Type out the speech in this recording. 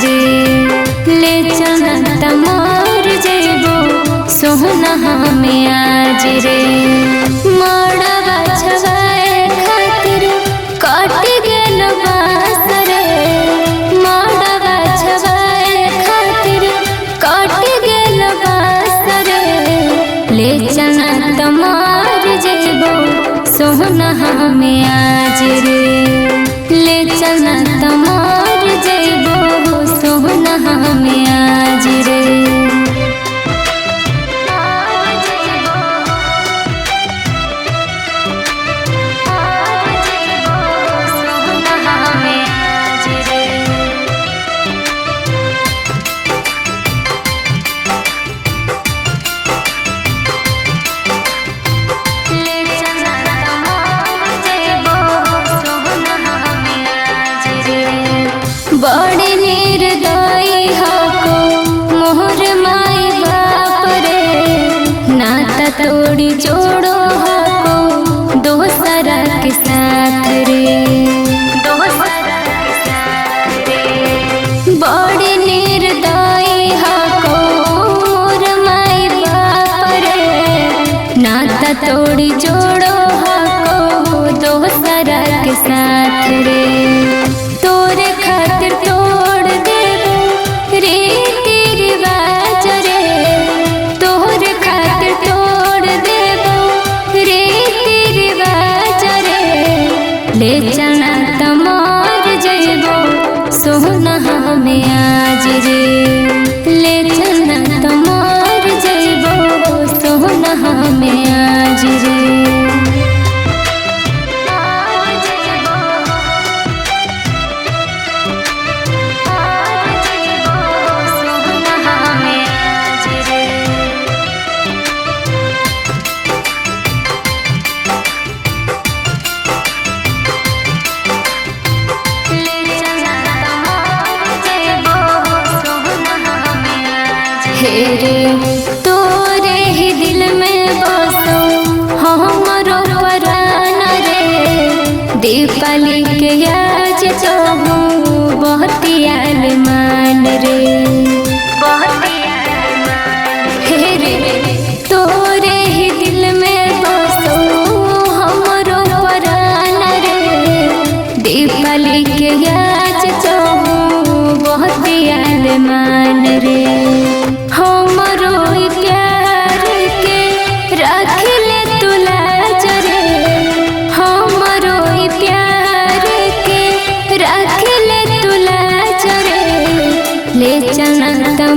रे। ले चलना त मर जइबो सोहना हमें आज रे। मड़वा छवाए खातिर कट गेल बास रे। मड़वा छवाए खातिर कट गेल बास रे। ले चलना त मर जइबो सोहना हमें आज रे। ले चलना त मर जइबो सोहना हमें आज रे। बड़े निर्दयी हको मोहर माई बाप रे। नाता तोड़ी जोड़ो हको दोसरा के साथ रे। बड़े निर्दयी हको मोहर माई बाप रे। नाता तोड़ी जोड़ो हको दोसरा के साथ रे। तोरे खातिर तोड़ देबो रीति रिवाज रे। तोरे खातिर तोड़ देबो रीति रिवाज रे। ले चलना त मर जइबो सोहना हमें आज रे। ले चलना त मर जइबो सोहना हमें आज रे। रे तोरे ही दिल में बसो हमरो परान रे। दीपावली के आज चहु बहतियाल मान रे। हे रे तोरे ही दिल में बसो हमरो परान रे। दीपावली के आज चहु बहतियाल मान रे। हमरो प्यार के रख ले तू लाज रे। हमरो प्यार के रख ले तू लाज रे। ले चलना त